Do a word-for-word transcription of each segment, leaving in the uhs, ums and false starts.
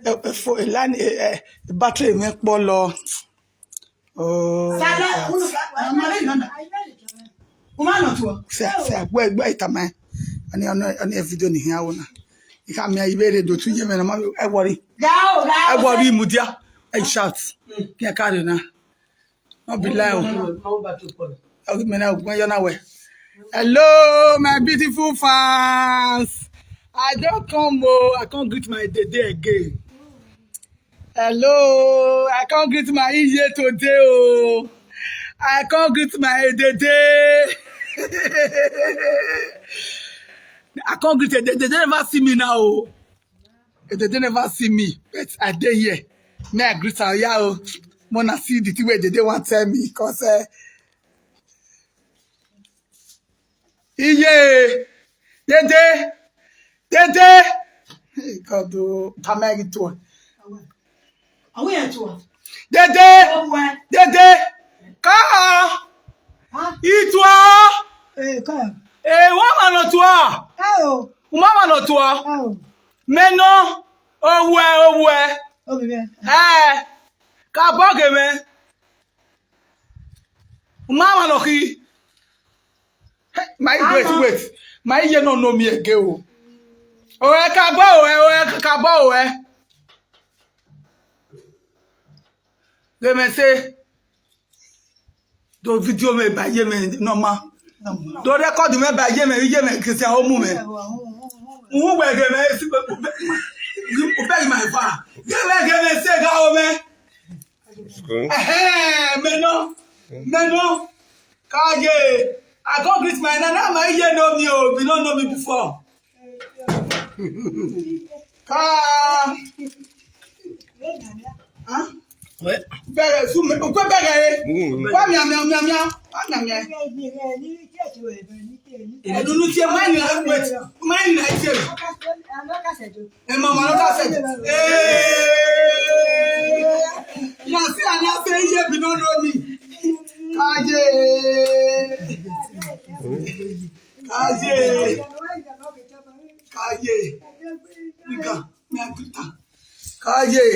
Eh, eh, fo-, eh, line, eh, eh, battery mwẹ kpọlọ. Oh, Sada, that. Unu ka, ọmọ rẹ nana. Uma nọ tuọ. Sẹ, sẹ, wẹ, wẹ, itama. Ani, ani, ani, video ni hian wona. Ika mi ayi vere do tu ye me na ma, ẹ worry. Gao, gao. Ẹ worry, mudia. Ẹ shout. Kẹ ka re na. No be lie o. Ogi me na ogun yo na we. Hello, my beautiful fans. I don come o. I come greet my dede again. Hello, I come greet my iye today o. I come greet my dede. I come greet dede. They never see me now o. Dede never see me, but I dey here. Me, I greet am, yeah o. Mona see the thing wey dede wan tell me, 'cause, eh, iye, dede, dede. Hey, God o, come here, it one. Awe ya tuọ. Dede, Owe. Dede, ka. Ha? It one. Eh, ka. Eh, wa ma nọ tuọ. Ka o. Uma ma nọ tuọ. Ka o. Me nọ, owe, owe. Owe. Eh, ka bọ ghe me. Uma ma nọ khi. Hey, my, wait, wait. My iye no know me again o. Owe ka bọ owe, owe ka bọ owe. They may say, do video me ba ye me normal. Do record me ba ye me, ye me kesi a omu me. Uwu we ge me, si, u beg my father. Ge me, ge me, say ga o me. It's good. Ẹhẹn, me nọ, me nọ. Kaye, I come greet my nana, my iye know me o, if you don't know me before. Ka. Huh? Bẹghe, su me, o kwe bẹghe re. Mm. Wa mia, mia, mia, mia. Wa mia, mia. Ẹdunu tie, ma ni na wet, ma ni na tie. Ẹ ma ma nọ ka sẹ. Eh. Ya si ana sẹ iye bi no know me. Kaye. Kaye. Kaye. Nigga, me I greet am. Kaye.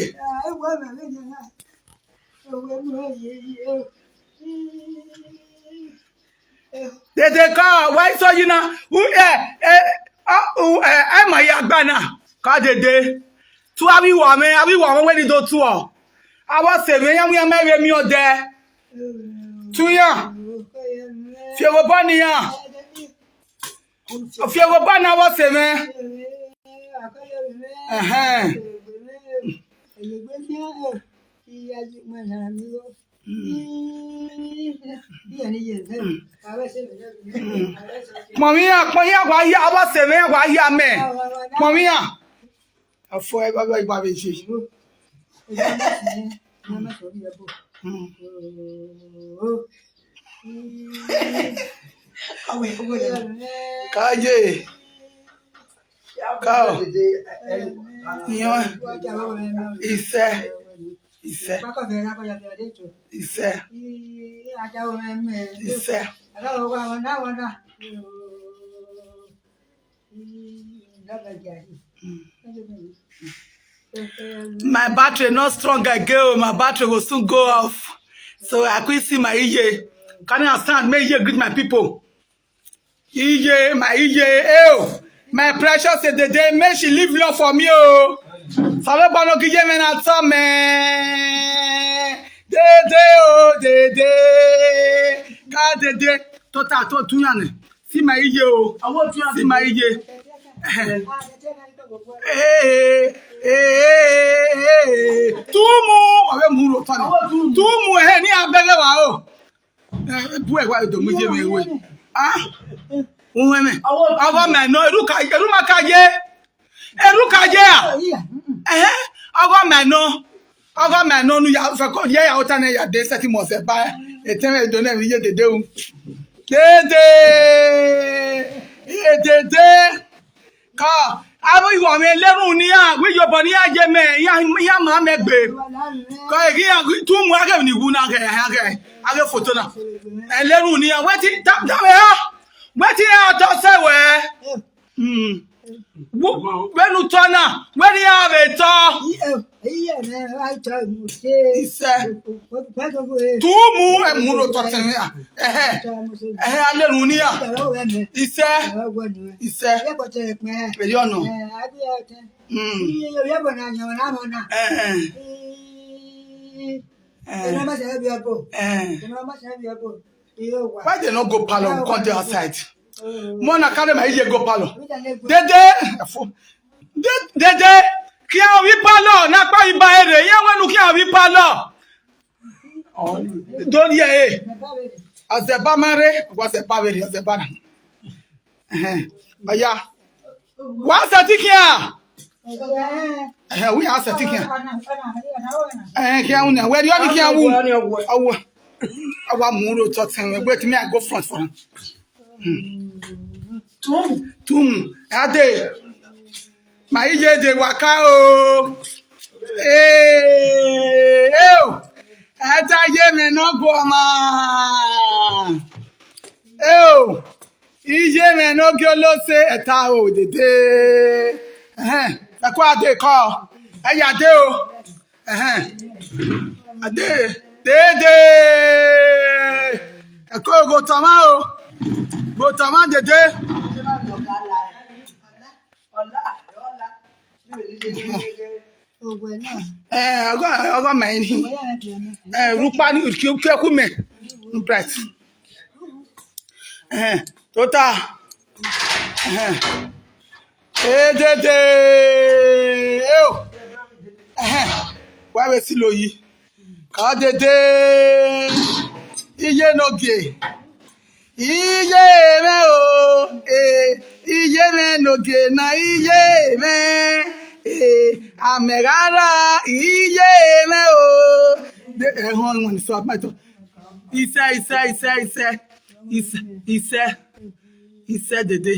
Dede ka, why so you na? U, eh, eh, ah, u, eh, eh, ma ya gba na. Ka dede. Tu avbe iwa mwẹ, avbe iwa mwẹ wẹ ni do tuọ. Avbe ọse mwẹ, iran wian mẹ vbe miẹn odẹ. Tu iran. Fi ẹvbo obọ ne iran. Fi ẹvbo obọ ne avbe ọse mwẹ. Ẹhẹn. Kpọnmwẹ iran, kpọnmwẹ iran wa hia, avbe ọse mwẹ iran wa hia mẹ. Kpọnmwẹ iran. Afo ẹgba vbe je. Kaye. Kao. Iyan. Isẹ. Isẹ. Isẹ. Isẹ. My battery not strong again. Oh, my battery will soon go off. So I couldn't see my iye. Can you understand? May iye greet my people. Iye, my iye, oh. My precious dede, may she live long for me, oh. Salo bano giye me na to me. Dede, oh, dede. Ka dede. Tota, to tunyane. See my iye o. See my iye. Eh, eh, eh, eh, eh. Tumu, abe mu ro fana. Tumu, eh, ni abele wa o. Eh, bu e wa do mu iye me we. Ah? Uwe me. Awa me no, eru ka, eru ma ka ye. Eru ka ye a? Ẹhẹn, ọgọ mẹ nọ, ọgọ mẹ nọ nu ya fẹ ko ye ya ota nẹ ya de sẹtin mọ sẹ ba, etẹn mwẹ do nẹ vbe iye dede o. Dede, iye dede. Ka, avbe igho mwẹ lerun ne iran, wẹ iyobọ ne iran ye mẹ, iran, iran ma mẹ gbe. Ka eghi iran tu mu aghẹ ni wu na aghẹ, aghẹ, aghẹ foto na. Ẹ lerun ne iran, wetin, da, da vbe ha? Wetin iran tọ sẹ wẹ? Mm. Wo, vbene u tọ na, wẹ ne iran vbe tọ. Isẹ. Tu mu emu ro tọ tẹn ya. Ẹhẹ. Ẹhẹ, a le run ni ya. Isẹ. Isẹ. Eri ọnọ. Mm. Ẹhẹ. Ẹhẹ. Why they no go parlor? We come dey outside. Mo na carry my iye go parlor. Dede, de-, dede, khian vbe parlor, na kpa vbe iba ere, iran wẹ ne u khian vbe parlor. Dori ẹre. Azẹba ma rre, wa zẹba vbe rre, azẹba na. Ẹhẹn. Ọya. Wa sẹtin khian. Ẹhẹn, we a sẹtin khian. Ẹhẹn, khian wu na. Wẹ rhie ọnii khian wu. Awa. Awa mu ro tọ tẹn wẹ, wait, me, I go front for am. Tum, tum, ade. Ma iye de waka o. Eh, eh, o. Ẹta ye mẹ ne ọ gu ọmwa. Eh, o. Iye mwẹ ne ogie Olose ẹta o dede. Ẹhẹn, ẹkua de kọ. Ẹ ya de o. Ẹhẹn. Ade, dede. Ẹkua go tọmwa o. Go tọmwa dede. Eh, ọgọ, ọgọ mẹ ni. Eh, rukpa ni, uki, uki ẹkhu mẹ. Bright. Ẹhẹn, tota. Ẹhẹn. Edede. Eo. Ẹhẹn. Wa vbe si lo yi. Ka dede. Iye ne ogie. Iye mwẹ o. Eh, iye mwẹ ne ogie na, iye mwẹ. Eh, amẹ gha ra, iye mwẹ o. De, ẹhọn, ẹhọn, ni so, my daughter. Isẹ, isẹ, isẹ, isẹ. Isẹ, isẹ, isẹ dede.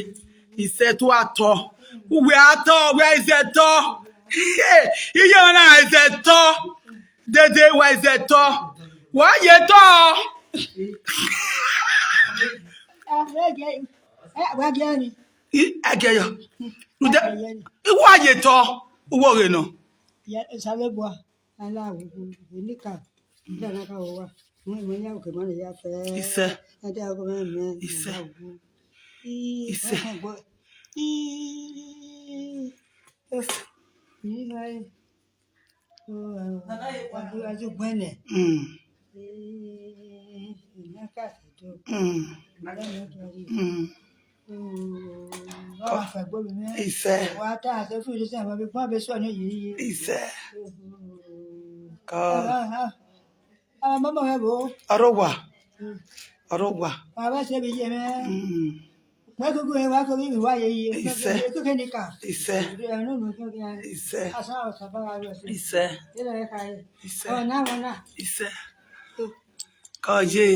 Isẹ tu atọ. Uwẹ atọ, uwẹ isẹ tọ. Iye na isẹ tọ. Dede, uwẹ isẹ tọ. Wa ye tọ. I, ẹgẹ yọ. Ude, wa ye tọ. Uwẹ ọghe nọ. Ala wu, enika, dana ka wo wa. Mo, mo nya ke mo ya fe. Isẹ. Ada ko me me. Isẹ. Isẹ. Ni hai. O, azu gbẹnẹ. Mm. Ina ka se do. Mm. Mada mo do. Mm. Isẹ. Isẹ. Ka. Ọrọwa. Ọrọwa. Mm. Isẹ. Isẹ. Isẹ. Isẹ. Isẹ. Ka ye,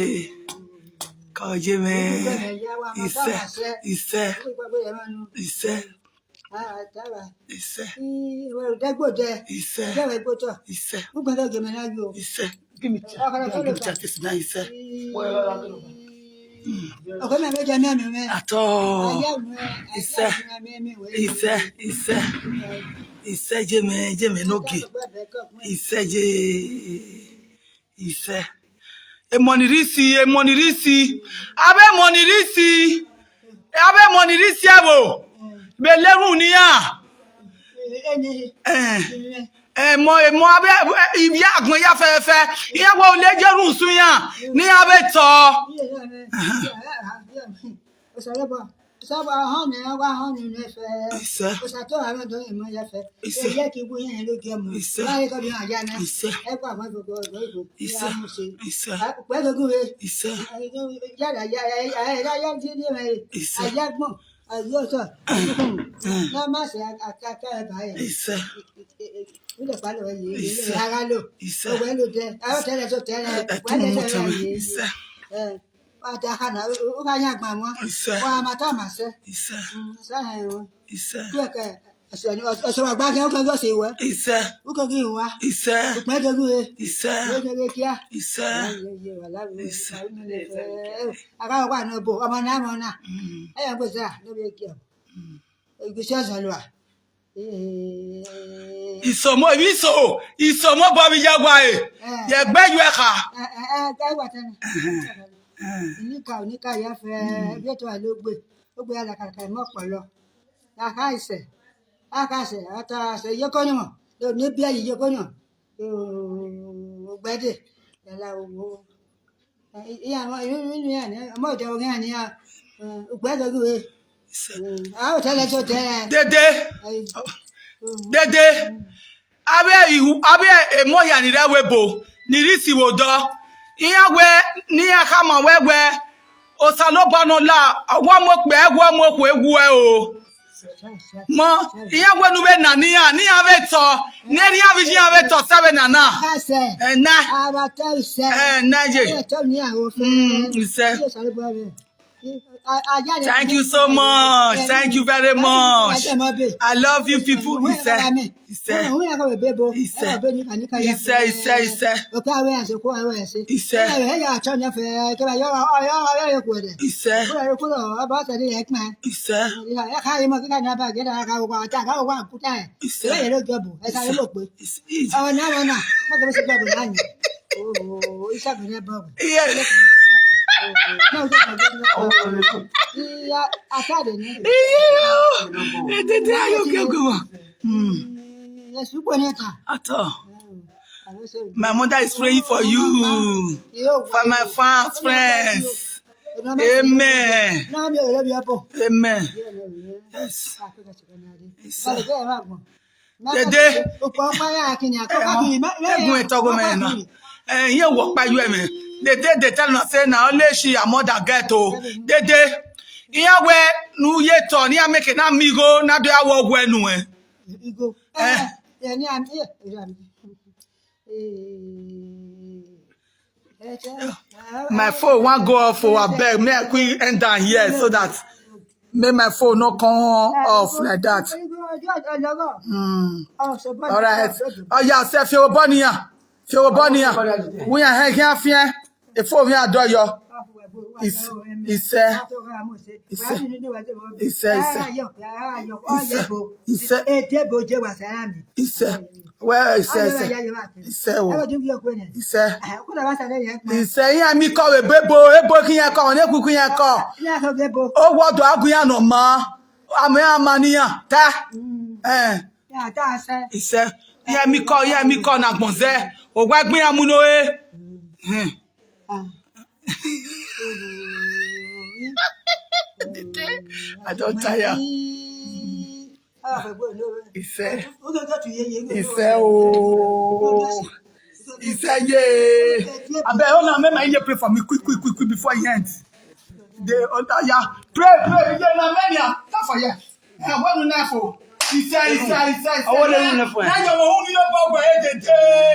ka ye mwẹ. Isẹ, isẹ, isẹ, isẹ, isẹ, isẹ. Give me, give me that taste now, isẹ. Atọ. Isẹ. Isẹ, isẹ. Isẹ ye mwẹ, ye mwẹ ne ogie. Isẹ ye. Isẹ. Emọ ni rhisi, emọ ni rhisi. Avbe emọ ni rhisi. Avbe emọ ni rhisi ẹvbo. Vbe le erhunmwu ne iran. Eh, emọ, emọ, avbe, ivbi agbọn ya fẹfẹfẹ. Iran wẹ ole ye erhunmwu usun iran. Ne iran vbe tọ. Osanobua, Osanobua, ọ họn nẹ, ọ wa họn nẹ fẹ. Isẹ. Osa to ha do ye ma ya fẹ. Isẹ. Eye ki bu ye lo ge mo. Isẹ. Wa ye ko bi ha ya na. Isẹ. E kwa ma go go go go. Isẹ. Ya mo se. Isẹ. Ukpẹ go go he. Isẹ. Ya ya ya ya ya ya di di me. Isẹ. Aya gbọn. Ayo so. Na ma se aka aka e ba ye. Isẹ. Ile pa lo ye. Isẹ. Ara lo. Isẹ. O we lo de. A o tẹlẹ so tẹlẹ. Ẹ tún mú tẹmẹ. Isẹ. Eh. Wa da khana, u gha yan gban wọn. Isẹ. Wa ma ta ma sẹ. Isẹ. Mm, sa hẹ o. Isẹ. Tuẹ kẹ, ọsẹ ni, ọsẹ wa gba kẹ, u kẹ ghi ọsẹ wẹ. Isẹ. U kẹ ghi wa. Isẹ. Ukpẹ kẹ ghi he. Isẹ. U kẹ ghi kia. Isẹ. Ye, ye, wa la, Isẹ. A gha wa nọ bo, ọmọ na, ọmọ na. Mm. Ẹ ya gbe sa, no be kia. Mm. Igbese Osanobua. Eh, Isomo, ivbi iso, Isomo bọ vbe iye wa e. Eh. Ye gbe yu ẹkha. Eh, eh, eh, gbe wa tẹnẹ. Eh, eh. Onika, onika ya fẹ, bi eto a lo gbe. Ogbe ya la kaka mọ kpọlọ. A kha isẹ. A kha isẹ, a ta isẹ, iye ko ni mọ. Ni biẹ iye ko ni mọ. Ogbẹde, yala owo. Iran, iran, iran, ọmọ ọdọ ọghe iran nian, ugbẹdo ghi re. A ò tẹlẹ tó tẹlẹ. Dede. Dede. Avbe ihu, avbe emọ hia ni rre ẹvbo ebo, ni rre isi vbe odọ. Iran wẹ, ne iran khama wẹ wẹ, Osanobua ne ọ la, ọ wa mu okpia, ẹ wa mu okhuo, ẹ wuẹ o. Mọ, iran wẹ ne u vbe na ne iran, ne iran vbe tọ, ne erriọ avbe iye iran vbe tọ sẹ vbe nana. Ẹ sẹ. Ẹ na. Ẹ na ye. Mm, isẹ. Thank you so much. Thank you very much. I love you people. Isẹ. Isẹ. Isẹ. Isẹ, isẹ, isẹ. Isẹ. Isẹ. Isẹ. Isẹ. Isẹ. Isẹ. Iye. Iye. Etete ayo ke oge mọ. Mm. At all. My mother is praying for you, for my fans, friends. Amen. Amen. Yes. Isẹ. Dede. Ẹmọ, egun etọ gbe mẹ na. Eh, iye wọ kpa yu ẹmwẹ. Dede, they tell una say na only she her mother get o. Dede. Iran wẹ ne u ye tọ, ne iran make na mi igho, na do ya wọ wẹ nuẹn. Igho. Eh. Eh, eh, ni am-, eh, eh, am-, eh, eh, eh, My phone wan go off o, abeg, make I quick end am here so that make my phone no come off like that. Mm. All right. Oya, sẹ fi obọ nian. Fi obọ nian. Wẹ iran hẹn khian fiẹn. Efo vbe iran dọyọ. Is-, isẹ. Isẹ. Isẹ, isẹ. Isẹ. Isẹ. Wẹ isẹ, isẹ. Isẹ o. Isẹ. Isẹ, iran mi kọ vbe ebo ebo, ebo khian kọ, ne kuku iran kọ. Owa do agu iran nọ ma. Amẹ ama ne iran ta. Eh. Isẹ. Iran mi kọ, iran mi kọ ne agbọn zẹ. Owa egbe iran mu ne ore. Hmm. I don tire. Isẹ. Isẹ o. Isẹ ye. Abeg, hold on, make my iye pray for me quick, quick, quick, quick before e end. The other, yeah. Pray, pray, iye na many, ah, come for here. Eh, what do you for? Isẹ, isẹ, isẹ, isẹ. Ọwọ́ lè rún lẹ fún ẹ. Now your own, you know, but where they dey.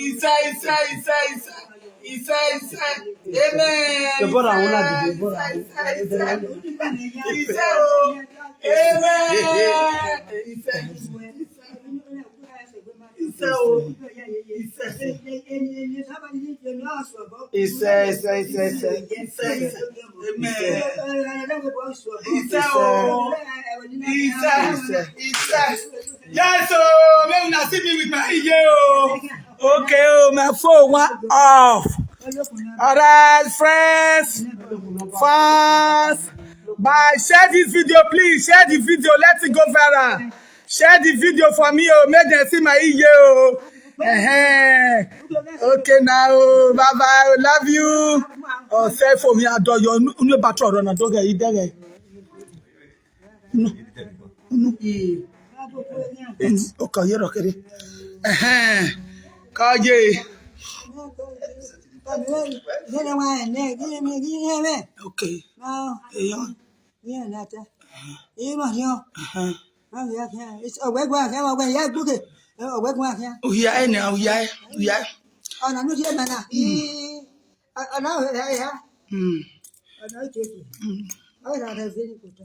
Isẹ, isẹ, isẹ, isẹ. Isẹ, isẹ. Amen. Your brother will not be there. Isẹ, isẹ, isẹ. Isẹ o. Amen. Isẹ, isẹ. Isẹ o. Isẹ. Isẹ, isẹ, isẹ, isẹ. Isẹ, isẹ. Amen. Isẹ o. Isẹ. Isẹ. Yes o. Make una see me with my iye o. Okay o, my phone went off. All right, friends, fans, bye. Share this video, please. Share the video. Let it go viral. Share the video for me o. Make them see my iye o. Ẹhẹn. Okay now, bye bye, love you. Ọsẹ fo mi adọyọ, unu eba tọ ọrọ na do ghe idẹghẹ. Unu, unu. Unu, okay, yẹrẹ kere. Ẹhẹn. Ka ye. Okay. Eyan. Ẹhẹn. Ọwẹ gun akhian, ọwẹ ya gbuke. Ọwẹ gun akhian. Ohia ẹ nẹ, ohia ẹ, ohia ẹ. Ọna ne u rhie ma na. Mm. Ọna ohia, ohia. Mm. Ọna okiekie. Mm. Ọna rẹ veni kotọ.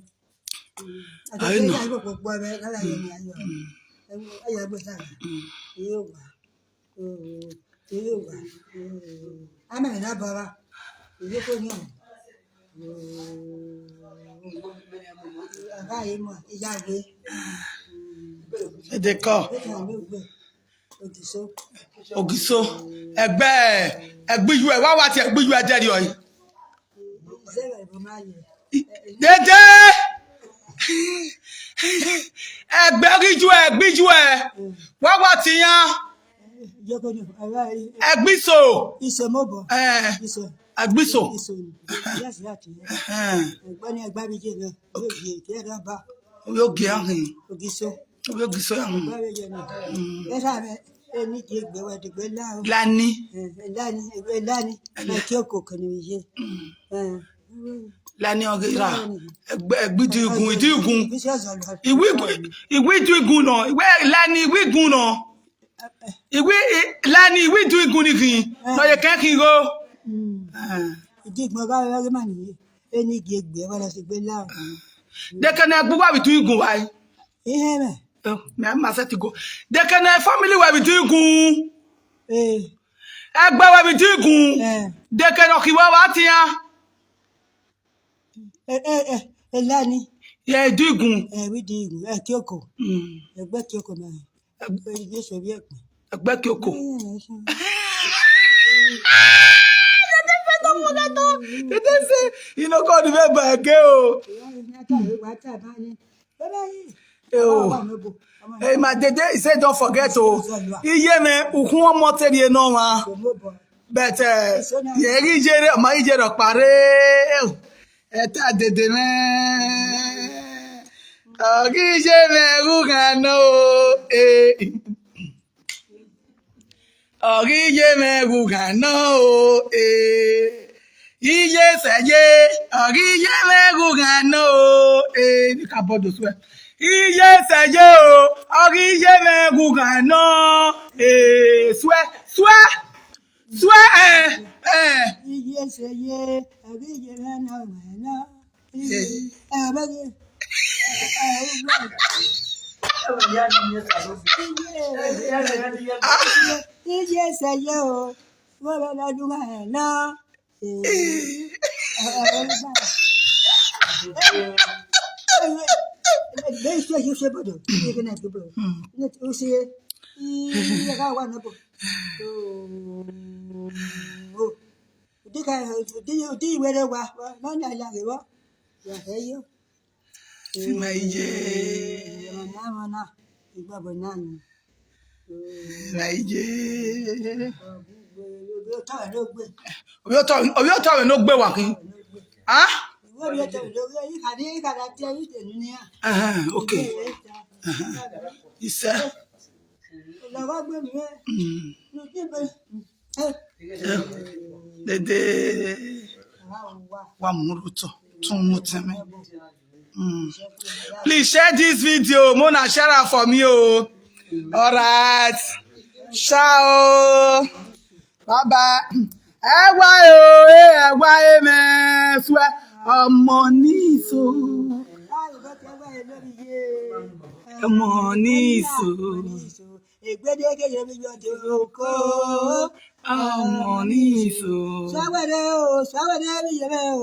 Mm. Aye nọ. Ọna okiekie, ọna okiekie, ọna okiekie. Mm. Ẹwọ, ẹyẹ gbẹsa. Mm. Iye owa. Oh, iye owa. Oh. Amẹ na baba. Iye ko ni. Oh. Aba ye mo, iya gbe. Edekọ. Ogiso. Ẹgbẹ, ẹgbẹ iyuẹ, wa wa tie ẹgbẹ iyuẹ dẹrriọ ẹre. Dede. Ẹgbẹ ọghe iyuẹ, ẹgbẹ iyuẹ. Wa wa tie iran. Ẹgbẹ iso. Iso mobọ. Eh, Iso. Ẹgbẹ iso. Iso. Yes, that. Eh. Ẹgbẹ ni ẹgbẹ abije na. Yóò di ẹgbẹ ẹgbẹ ba. Ovbi ogie ọghe. Ogiso. Ovbi ogiso ya họn. Ẹgbẹ abije na. Ẹsa mẹ, eni die egbe wa degbe la o. Lani. Eh, Lani, egbe Lani. Ẹkioko kene ye. Eh. Lani ọghe ra. Ẹgbẹ, ẹgbẹ iduigun, iduigun. Iwe igu-, iwe iduigun nọ. Iwe Lani iwe igun nọ. Iwe, i-, Lani iwe iduigun ni khin. Nọ ye kẹn khin igho. Eh. Iduigun ọghe avbe ẹghe ma ni ye. Eni gie egbe wa na sẹ egbe la. Dekẹe ne ẹgbẹ uwa vbe iduigun wa. Ihe mwẹ. Eh, mẹ ma sẹtin go. Dekẹe ne family wa vbe iduigun. Eh. Ẹgbẹ wa vbe iduigun. Eh. Dekẹe ne ọ khin wa wa tian. Eh, eh, eh, Lani. Ye iduigun. Eh, vbe iduigun. Eh, Kioko. Mm. Ẹgbẹ Kioko ma. Ẹgbẹ Kioko. They say, you know, God remember again. Oh. Oh. Hey, my dede, he said, don't forget, oh. Iye mwẹ, ukhun ọmọ te rhie nọ mwa. But, eh, ye ghi ye re, ọ ma ghi ye rhọkpa re. Ẹta dede mwẹ. Ọ ghi ye mwẹ ghughan nọ, eh. Ọ ghi ye mwẹ ghughan nọ o, eh. Iye sẹ ye, ọ ghi ye mwẹ ghughan nọ o, eh. Ni ka bọdọ suẹ. Iye sẹ ye o, ọ ghi ye mwẹ ghughan nọ, eh. Suẹ, suẹ, suẹ, eh, eh. Iye sẹ ye, ọ ghi ye mwẹ nọ mwẹ nọ. Iye sẹ ye o, vbe ọ na duma ẹn na. Udi ka, udi, udi wẹrẹ wa, ma na ya ghe vbọ, ya hẹ yo. Fi ma iye. Ọmọ na, ọmọ na, igbagbo na ni. Ma iye. Ovbi otọ mwẹ ne ogbe. Ovbi otọ, ovbi otọ mwẹ ne ogbe wa khin. Ah? Ovbi otọ mwẹ ne ogbe, I ka ni, I ka na tie, I te ni nia. Ahan, okay. Ahan. Isẹ. Ọlọghọ gbe mwẹ. Mm. Dede. Wa mu otọ, tun mu tẹmẹ. Mm. Please share this video. Mona share am for me, oh. All right. Ciao. Bye bye. Ẹ wá o, ẹ wá e mẹ suẹ. Ọmọ ní ìṣó. Ọmọ ní ìṣó. Egbede ke ye mi yo de oko. Ọmọ ní ìṣó. Suawere o, suawere mi ye me o.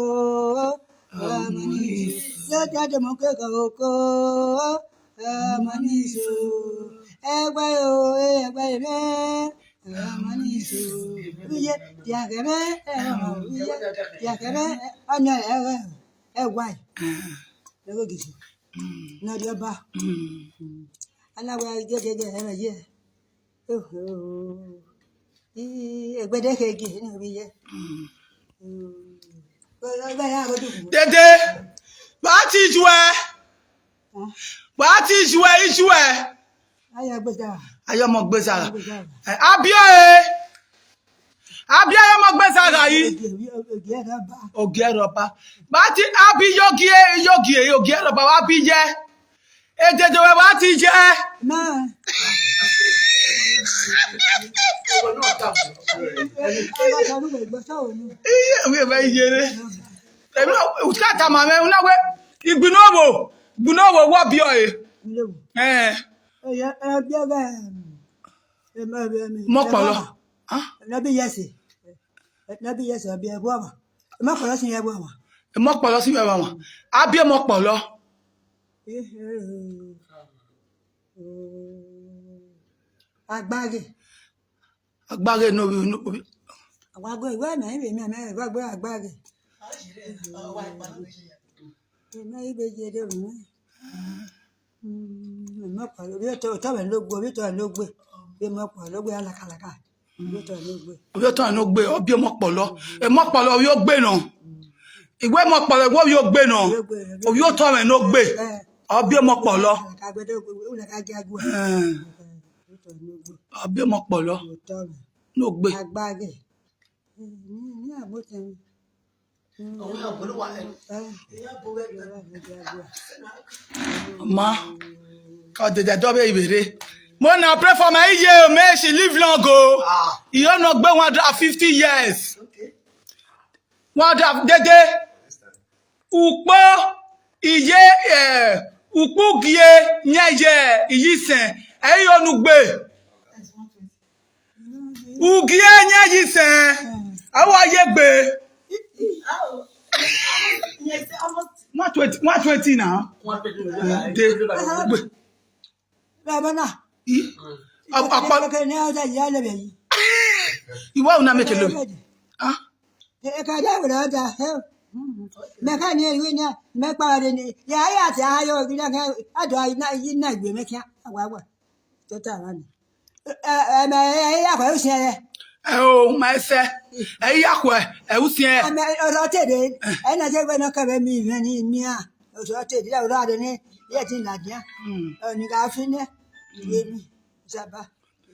Ọmọ ní ìṣó. Yo de de mo ke ko oko. Ọmọ ní ìṣó. Ẹgbẹ o, ẹgbẹ me. Ọmọ ní ìṣó. Uye, diaghẹ me, ọmọ uye, diaghẹ me, ọnẹ ẹghẹ, ẹwae. Ẹghẹ gidi. Mm. Ne ọ rhie ọba. Mm. Mm. Ana wẹ gẹgẹgẹ ẹmwẹ ye. Oho. I, egbede khe gie ne ọ vbe ye. Mm. Mm. Ọ, ọ, ọ, ya gho du. Dede, wa ti ju ẹ. Hẹn? Wa ti ju ẹ, iju ẹ. Aye gbe zagha. Aye ọmọ gbe zagha. Aye gbe zagha. Eh, a biẹ ọre. A biẹ ọre ọmọ gbe zagha yi. Ogie, ogie, ogie rhọba. Ogie rhọba. Ba ti a bi yogie, yogie, ogie rhọba wa bi ye. Edede wẹ wa ti ye. Ma. Iye, wẹ ma ye re. Ẹmí, uka tama mwẹ, una wẹ, igbinna ovo, igbinna ovo wa biẹ ọre. Ilé wo? Eh. Ẹyẹ, ẹ biẹ ọre, em, em, em, em, Mọ ọkpọlọ. Ẹbọ ọmwa. Ah? Ẹnẹ bi yẹse. Ẹnẹ bi yẹse, ọ biẹ ẹbọ ọmwa. Mọ ọkpọlọ si ẹbọ ọmwa. Mọ ọkpọlọ si ẹbọ ọmwa. A biẹ mọ ọkpọlọ. Ehe. Agbaghe. Agbaghe ne ovbi, ne ovbi. Agbaghe, wẹ mẹ, mẹ, mẹ, mẹ, agbaghe, agbaghe. Mẹ, ibe ye de ru. Mm, mẹ kpa, ovbi otọ, otọ mwẹ ne ogbe, ovbi otọ mwẹ ne ogbe. Mẹ kpa, ne ogbe lakalaka. Ovbi otọ mwẹ ne ogbe. Ovbi otọ mwẹ ne ogbe, ọ biẹ ọmọ kpọlọ. Emọ kpọlọ ovbi ogbe nọ. Iwẹ emọ kpọlọ, iwẹ ovbi ogbe nọ. Ovbi ogbe, ovbi ogbe. Ovbi otọ mwẹ ne ogbe. Eh. Ọ biẹ ọmọ kpọlọ. Lakalaka, gbẹdẹ, lakalaka, gbẹdẹ. Eh. Ovbi otọ mwẹ ne ogbe. Ọ biẹ ọmọ kpọlọ. Ovbi otọ mwẹ. Ne ogbe. Agbaghe. Mm, mm, mm, agbotẹ. Ma, ka dede do be ivere. Mona, pray for my iye o, may she live long o. Ah. Iyo nọ gbe one hundred and fifty years. Okay. One hundred dede. Ukpo iye, eh, ukpo ugie yan ye iyisẹn, ẹ i yo ne ugbe. Ugie yan iyisẹn, a wa ye egbe. One twenty, one twenty na. De, ugbe. Baba na. I, a, a pa- Kene ọda ya lebe yi. Iwa una make lo. Ah. Eka dia were ọda, eh. Mẹ ka ni eri na, mẹ kpa re ni. Ya, ya ti ayo, gida ke, ado na, yi na gbe mẹ kia, awa, awa. Tota wa ni. Eh, eh, mẹ, eh, ya kwa usiẹn ye. Eh, o, ma ẹsẹ. Eh, ya kwa, eh, usiẹn. Ame, ọrọ te de. Eh, na je gbe na ka be mi, mi ni, mi a. Ọrọ te de, ọrọ de ni, ye ti na dia. Mm. Ọ ni ga fi ne. Ye mi. Zaba.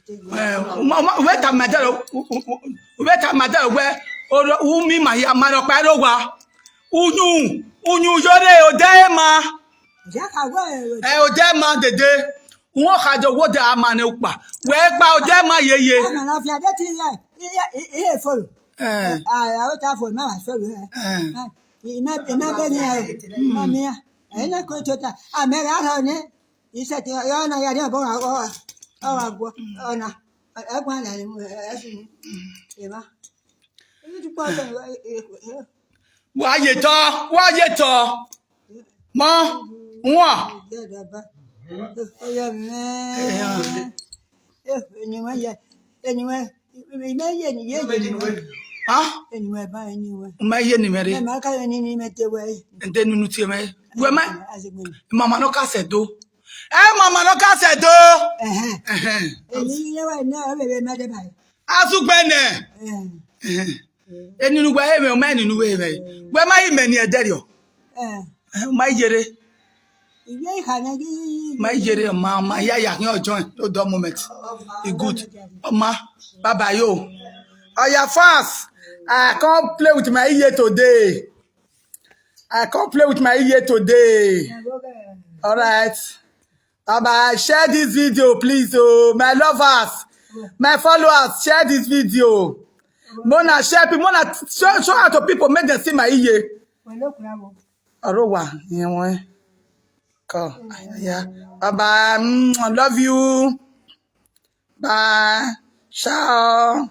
Eh, uma, uma, uwẹ tama ẹdẹrẹ, u, u, u, uwẹ tama ẹdẹrẹ wẹ, oro, u miẹn ima hia, ma rhọkpa ẹre owa. Uyun, uyun yore, odẹ ma. Ẹ, odẹ ma dede. Uwẹ khadẹ wo odẹ a ma nẹ ukpa. Wẹ gba odẹ ma yeye. Ama na fi ade ti ye, iye, iye foro. Eh. A, a, o ta foro, ma wa foro, eh. Eh. Ima, ima be ni, eh. Ma mi a. Ẹ na ko tota. A mẹ ra rọ nẹ. Isẹ te ọ na ya ni ọbọ wa, ọ wa, ọ wa guọ, ọ na, ẹ guan na, ẹ, ẹ, ẹ, ẹ, wa ye tọ, wa ye tọ. Mọ, wọn. Ọyọ mẹ. Eni wọn ye, eni wọn, eni wọn ye, eni ye, eni wọn. Ah? Eni wọn ba, eni wọn. Ma ye ni mẹ re. Ẹ ma ka eni ni mẹ te wẹ. Ende nunu tie mẹ. Wẹ ma. Mama nọ ka sẹ do. Ẹ mama nọ ka sẹ do. Ẹhẹn. Ẹhẹn. Eni ye wẹ nẹ, ọ vbe mẹ de ba. Azugbe nẹ. Ẹhẹn. Ẹhẹn. Eni nu wẹ he mwẹ, ọ ma eni nu wẹ he mwẹ. Wẹ ma i mẹ ni ẹdẹrriọ. Ẹhẹn. Ẹhẹn, ma i yere. Iye ikha nẹ ghi. Ma i yere, ma, ma ya ya khian join, no dull moment. E good. Ọ ma, bye bye yo. Oya fans, I can't play with my iye today. I can't play with my iye today. All right. Bye bye. Share this video, please. Oh, my lovers, my followers, share this video. Mona, share people. Mona, show, show out to people. Make them see my iye. Ọrọ wa, ìyẹn wọn. Kọ, yeah. Bye bye. Mm, I love you. Bye. Ciao.